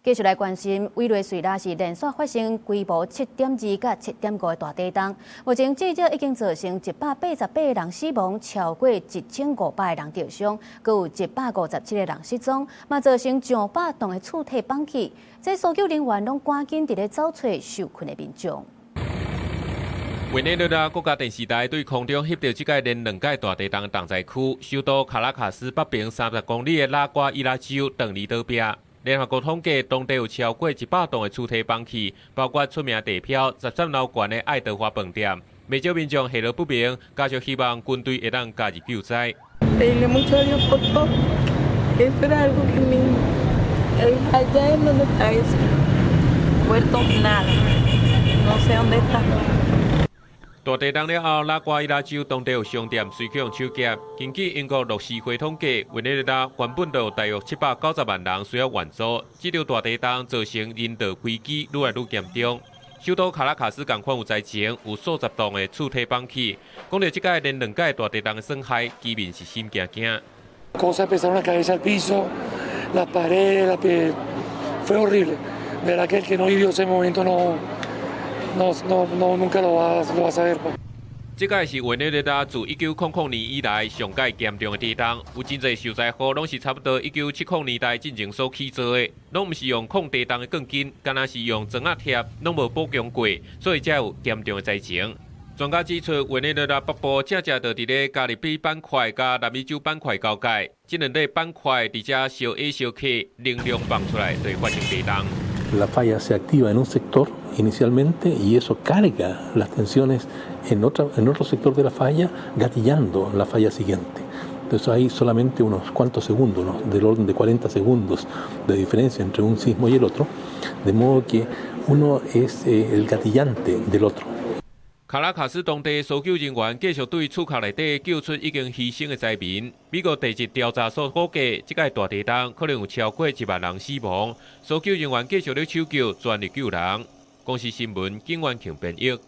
繼續來關心，委內瑞拉是連續發生規模7.2佮7.5的大地動，目前至少已經造成188個人死亡，超過1500個人著傷，閣有157個人失蹤，嘛造成上百棟的厝體崩去。這搜救人員攏趕緊佇咧走揣受困的民眾。委內瑞拉國家電視台對空中翕著這擺連兩擺大地動重災區，首都卡拉卡斯北邊30公里的拉瓜伊拉州斷離島壁。聯合國統計，當地有超過100棟的厝體崩去，包括出名地標13樓懸的愛德華飯店。袂少民眾下落不明，家屬希望軍隊會當加入救災。 Pedirle mucho a Dios por todo. Esto era algo que mi, allá en donde está eso. Muerto nada. No sé dónde está. 大地動了後，拉瓜伊拉州當地有商店隨去予手夾。根據英國樂施會統計，委內瑞拉原本就有大約790萬人需要援助。這場大地動造成人道危機愈來愈嚴重。首都卡拉卡斯仝款有災情，有數十棟的厝體崩去。講著這擺連兩擺大地動的損害，居民是心驚驚。 Cosas empezaron a caerse al piso, las paredes, la piel, fue horrible. De verdad que el que no vivió ese momento no, no, no, no nunca lo va a saber. 這擺是委內瑞拉自1900年以來上蓋嚴重的地動，有真濟受災戶攏是差不多1970年代進前所起造的，攏毋是用抗地動的鋼筋，敢若是用磚仔貼，攏無補強過，所以才有嚴重的災情。專家指出，委內瑞拉北部正正就佇咧加勒比板塊佮南美洲板塊交界，這兩個板塊佇遮相挨相磕，能量放出來就會發生地動。 La falla se activa en un sector inicialmente y eso carga las tensiones en otro sector de la falla, gatillando la falla siguiente. Entonces hay solamente unos cuantos segundos, ¿no?, del orden de 40 segundos de diferencia entre un sismo y el otro, de modo que uno es el gatillante del otro. 卡拉卡斯當地搜救人員繼續對厝殼內底救出已經犧牲的災民。美國地質調查所估計，這擺大地動可能有超過1萬人死亡。搜救人員繼續咧搜救，全力救人。公視新聞，景元慶編譯。